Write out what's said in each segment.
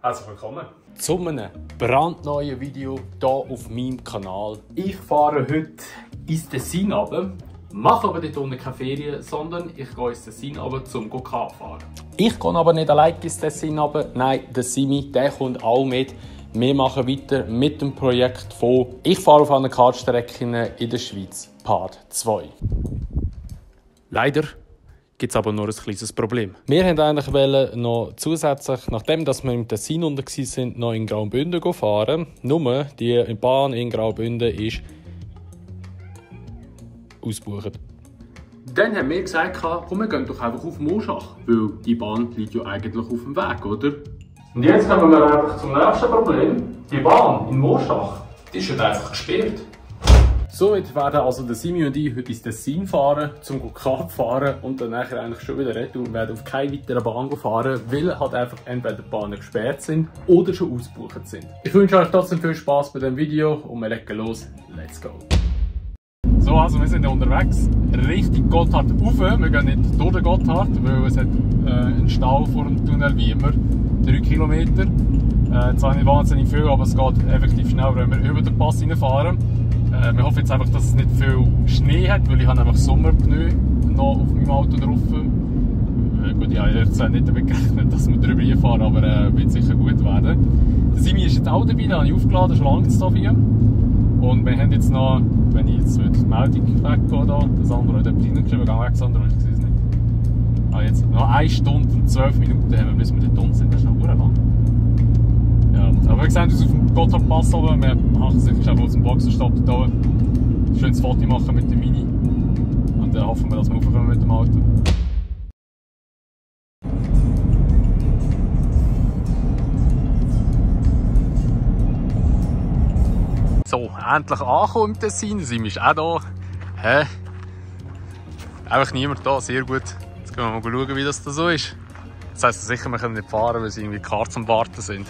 Herzlich willkommen zu einem brandneuen Video hier auf meinem Kanal. Ich fahre heute ins Tessin runter, mache aber dort unten keine Ferien, sondern ich gehe ins Tessin runter, um Kart zu fahren. Ich gehe aber nicht allein ins Tessin runter, nein, der Simi, der kommt auch mit. Wir machen weiter mit dem Projekt von «Ich fahre auf einer Kartstrecke in der Schweiz», Part 2. Leider gibt es aber nur ein kleines Problem. Wir wollten eigentlich noch zusätzlich, nachdem wir im Tessin unten waren, noch in Graubünden fahren. Nur die Bahn in Graubünden ist ausgebucht. Dann haben wir gesagt, komm, wir gehen doch einfach auf Moschach, weil die Bahn liegt ja eigentlich auf dem Weg, oder? Und jetzt kommen wir einfach zum nächsten Problem. Die Bahn in Moschach, die ist ja einfach gesperrt. Somit werden also der Simi und ich heute ins Tessin fahren, zum Kart fahren und dann nachher eigentlich schon wieder retour und werden auf keine weitere Bahn fahren, weil halt einfach entweder die Bahnen gesperrt sind oder schon ausgebucht sind. Ich wünsche euch trotzdem viel Spaß bei dem Video und wir legen los. Let's go! So, also wir sind unterwegs Richtung Gotthard rauf. Wir gehen nicht durch den Gotthard, weil es hat einen Stau vor dem Tunnel wie immer. 3 Kilometer. Zwar nicht wahnsinnig viel, aber es geht effektiv schnell, wenn wir über den Pass reinfahren. Wir hoffen jetzt einfach, dass es nicht viel Schnee hat, weil ich habe einfach Sommerpneu noch auf meinem Auto drauf. Gut, ich habe jetzt nicht damit gerechnet, dass wir drüber fahren, aber wird sicher gut werden. Der Simi ist jetzt auch dabei, den habe ich aufgeladen, schon lange zu hier. Und wir haben jetzt noch, wenn ich jetzt die Meldung weggehe, das Sandro hat etwas reingeschrieben, geh weg Sandro, ich sehe es nicht. Aber jetzt noch 1 Stunde und 12 Minuten haben wir, bis wir dort unten sind, das ist noch lang. Ja, aber wir sehen uns auf dem Gotthardpass oben, wir machen sich aus dem Boxenstopp da ein schönes Foto machen mit dem Mini. Und dann hoffen wir, dass wir raufkommen mit dem Auto. So, endlich angekommen im Tessin, Sim ist auch da. Hä? Einfach niemand da, sehr gut. Jetzt gehen wir mal schauen, wie das da so ist. Das heisst sicher, wir können nicht fahren, weil sie irgendwie Karts am Warten sind.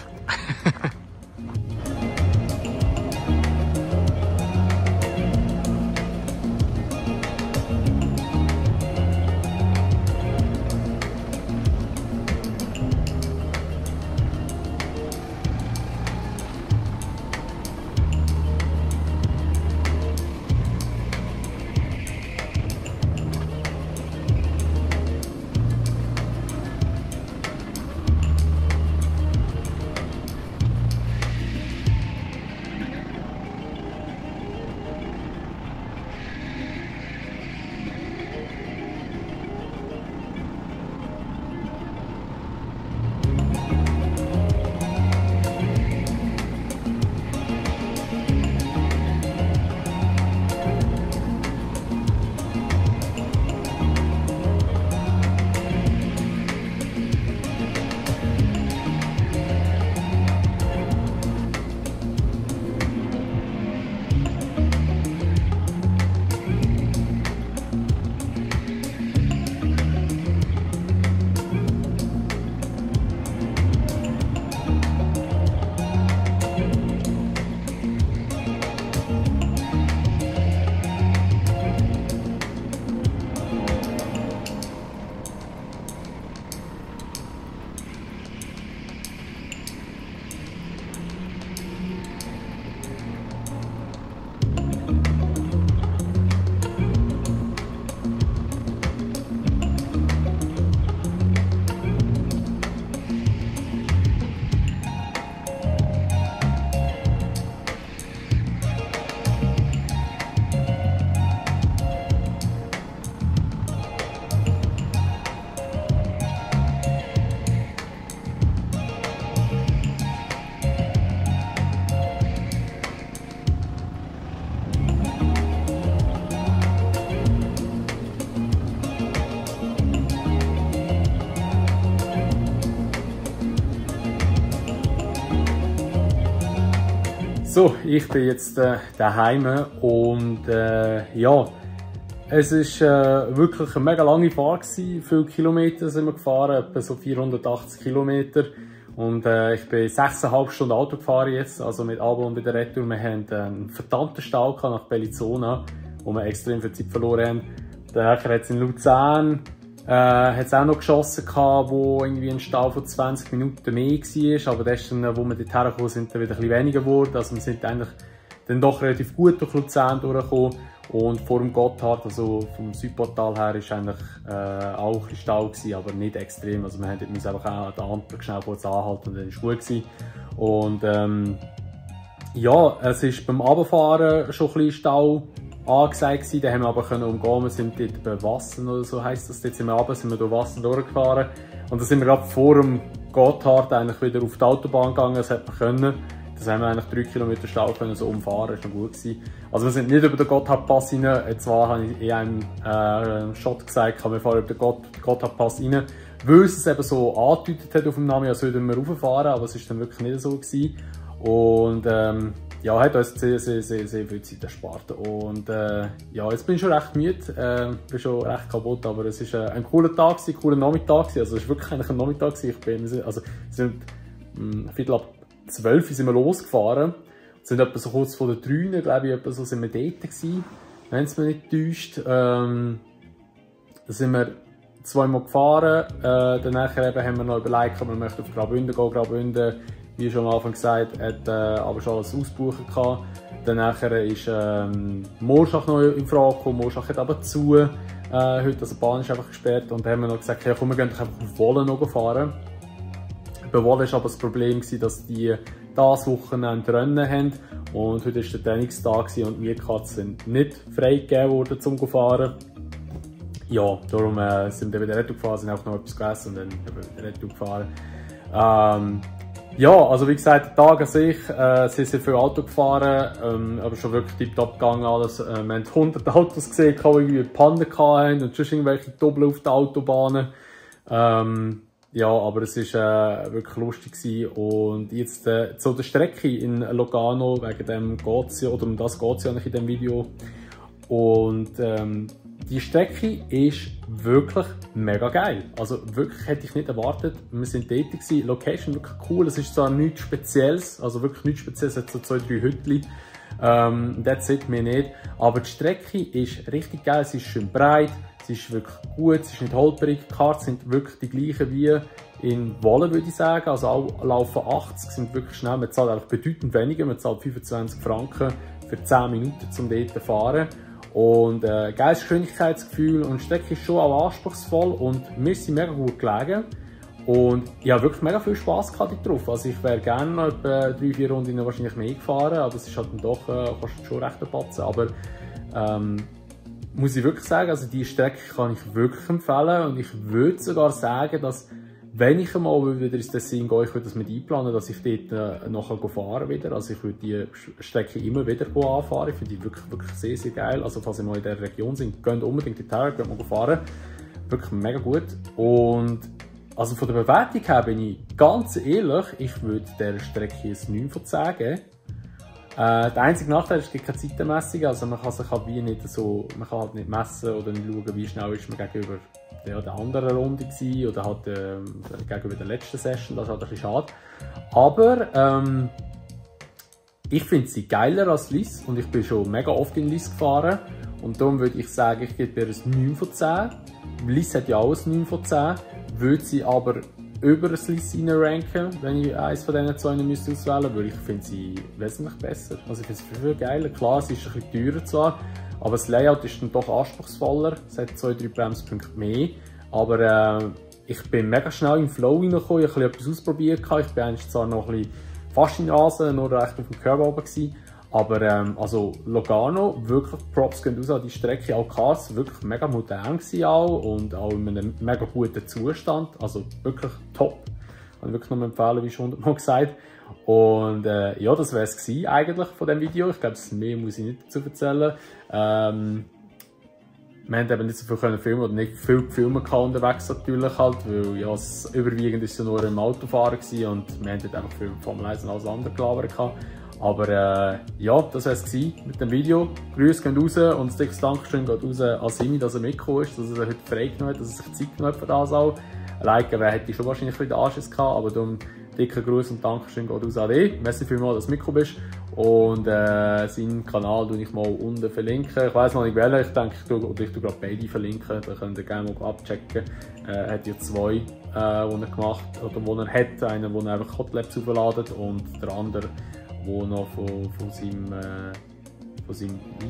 So, ich bin jetzt daheim und ja, es war wirklich eine mega lange Fahrt gewesen. Viele Kilometer sind wir gefahren, etwa so 480 Kilometer. Und ich bin 6,5 Stunden Auto gefahren jetzt, also mit Abo und wieder Retour. Wir haben einen verdammten Stau nach Bellinzona, wo wir extrem viel Zeit verloren haben. Daher hat es in Luzern hat es auch noch geschossen gehabt, wo irgendwie ein Stau von 20 Minuten mehr war, aber das ist dann, wo wir dort hergekommen sind, dann wieder ein bisschen weniger geworden. Also wir sind eigentlich dann doch relativ gut durch Luzern durchgekommen. Und vor dem Gotthard, also vom Südportal her, ist eigentlich auch ein bisschen Stau gewesen, aber nicht extrem. Also wir mussten einfach auch an der Ampel schnell kurz anhalten und dann war es gut gewesen. Und ja, es ist beim Runterfahren schon ein bisschen Stau angesagt gewesen, den haben wir aber umgehen. Wir sind dort bei Wassen oder so heisst das. Dort sind wir runter, sind wir durch Wassen durchgefahren. Und dann sind wir gerade vor dem Gotthard eigentlich wieder auf die Autobahn gegangen, das hat man können. Das haben wir eigentlich 3 Kilometer Stau können, so umfahren, das war noch gut gewesen. Also wir sind nicht über den Gotthardpass rein, zwar habe ich in einem Shot gesagt, wir fahren über den Gotthardpass rein, weil es eben so angedeutet hat auf dem Namen, als würden wir rauffahren, aber es war dann wirklich nicht so gewesen. Und ja, hat uns sehr viel Zeit erspart. Und ja, jetzt bin ich schon recht müde, bin schon recht kaputt, aber es war ein cooler Tag, ein cooler Nachmittag. Also es war wirklich eigentlich ein Nachmittag. Also, wir sind Viertel ab 12 sind wir losgefahren. Sind etwa so kurz vor der 3, glaube ich, etwa so sind wir dort gewesen, wenn es mich nicht täuscht. Dann sind wir zweimal gefahren. Danach haben wir noch überlegt, ob wir möchten auf Graubünden gehen. Graubünden, wie schon am Anfang gesagt, hat aber schon alles ausgebucht gehabt. Danach ist Morschach noch in Frage gekommen. Morschach hat aber zu. Heute, also die Bahn ist einfach gesperrt. Und dann haben wir noch gesagt, ja, komm, wir gehen doch einfach auf Wohlen noch fahren. Bei Wohlen war aber das Problem, dass die das Wochenende Rennen haben. Und heute war der Trainingstag und die Mietkarten sind nicht freigegeben worden zum Fahren. Ja, darum sind wir wieder Retour gefahren, sind auch noch etwas gegessen und dann wieder Retour gefahren. Ja, also wie gesagt, der Tag an sich, sehr viel Auto gefahren, aber schon wirklich tiptop gegangen alles. Wir haben 100 Autos gesehen, die irgendwie Pannen hatten und sonst irgendwelche Doppel auf den Autobahnen. Ja, aber es war wirklich lustig gewesen. Und jetzt zu der Strecke in Lugano, wegen dem geht's ja, oder um das geht es ja nicht in diesem Video. Und die Strecke ist wirklich mega geil. Also wirklich hätte ich nicht erwartet. Wir sind dort gewesen. Location wirklich cool. Es ist zwar nichts Spezielles, also wirklich nichts Spezielles. Es hat so 2, 3 Hütchen. Das sieht mir nicht. Aber die Strecke ist richtig geil. Sie ist schön breit. Sie ist wirklich gut. Sie ist nicht holperig. Die Karten sind wirklich die gleichen wie in Wohlen, würde ich sagen. Also auch laufen 80, sind wirklich schnell. Man zahlt einfach bedeutend weniger. Man zahlt 25 Franken für 10 Minuten, um dort zu fahren. Und geiles Geschwindigkeitsgefühl und die Strecke ist schon auch anspruchsvoll und wir sind mega gut gelegen. Und ich habe wirklich mega viel Spass gehabt drauf. Also ich wäre gerne noch etwa 3, 4 Runden wahrscheinlich mehr gefahren, aber es ist halt dann doch kostet schon recht ein Batzen. Aber muss ich wirklich sagen, also die Strecke kann ich wirklich empfehlen und ich würde sogar sagen, dass wenn ich einmal wieder ins Tessin gehe, ich würde das mit einplanen, dass ich dort nachher fahren wieder. Also ich würde die Strecke immer wieder anfahren. Ich finde die wirklich sehr, sehr geil. Also falls ihr mal in dieser Region sind, geht unbedingt dorthin, geht mal fahren. Wirklich mega gut. Und also von der Bewertung her bin ich ganz ehrlich, ich würde dieser Strecke ein 9 von 10 geben. Der einzige Nachteil ist, es gibt keine Zeitmessung, also man kann sich halt wie nicht so, man kann halt nicht messen oder nicht schauen, wie schnell ist man gegenüber der anderen Runde gewesen, oder halt gegenüber der letzten Session, das ist halt ein bisschen schade. Aber ich finde sie geiler als Lyss und ich bin schon mega oft in Lyss gefahren und darum würde ich sagen, ich gebe ihr ein 9 von 10. Lyss hat ja auch ein 9 von 10, würde sie aber über das Lyss ranken, wenn ich eines von diesen zwei auswählen müsste, weil ich finde sie wesentlich besser. Also ich finde sie viel geiler. Klar, sie ist ein bisschen teurer zwar, aber das Layout ist dann doch anspruchsvoller. Es hat 2, 3 Bremspunkte mehr. Aber ich bin mega schnell im Flow reingekommen, ich habe etwas ausprobiert. Ich bin eigentlich zwar noch ein bisschen fast in den Rasen, nur recht auf dem Curb oben gewesen. Aber also Lugano, wirklich Props gehen raus an die Strecke. Auch Cars wirklich mega modern gewesen auch und auch in einem mega guten Zustand. Also wirklich top. Kann ich wirklich noch empfehlen, wie schon 100 Mal gesagt. Und ja, das wäre es eigentlich von dem Video. Ich glaube, mehr muss ich nicht dazu erzählen. Wir haben eben nicht so viel filmen oder nicht viel gefilmt unterwegs natürlich halt, weil ja, es überwiegend ist ja nur im Autofahren gewesen und wir haben dort einfach viel Formel 1 und alles andere gelabert gehabt. Aber ja, das war es mit dem Video. Grüße gehen raus und ein dickes Dankeschön geht raus an Simi, dass er mitgekommen ist, dass er heute frei genommen hat, dass er sich Zeit genommen hat für das auch. Like hätte ich schon wahrscheinlich ein bisschen Anschiss gehabt, aber darum dicker Gruß und Dankeschön geht aus an dich. Merci vielmals, dass du mitgekommen bist. Und seinen Kanal tue ich mal unten verlinken. Ich weiss noch nicht welchen, ich denke, ich tue gerade beide verlinken. Da könnt ihr gerne mal abchecken. Er hat ja zwei, die er gemacht oder wo er hat. Einen, wo er einfach Kotlabs aufladet und der andere, der noch von seinem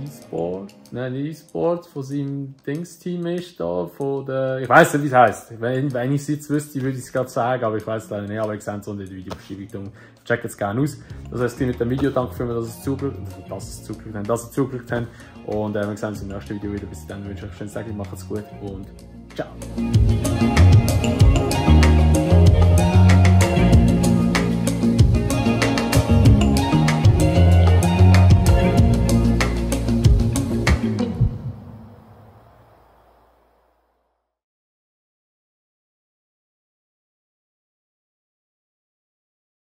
E-Sport, nein nicht E-Sport, von seinem Dings-Team ist da, von der, ich weiss nicht wie es heisst. Wenn ich es jetzt wüsste, würde ich es gerade sagen, aber ich weiss es leider nicht, aber ich sehe es unter der Videobeschreibung. Checkt es gerne aus. Das heißt, mit dem Video, danke vielmals, dass ihr zugeschaut habt. Und wir sehen uns im nächsten Video wieder. Bis dann wünsche ich euch einen schönen Tag, macht's gut und ciao.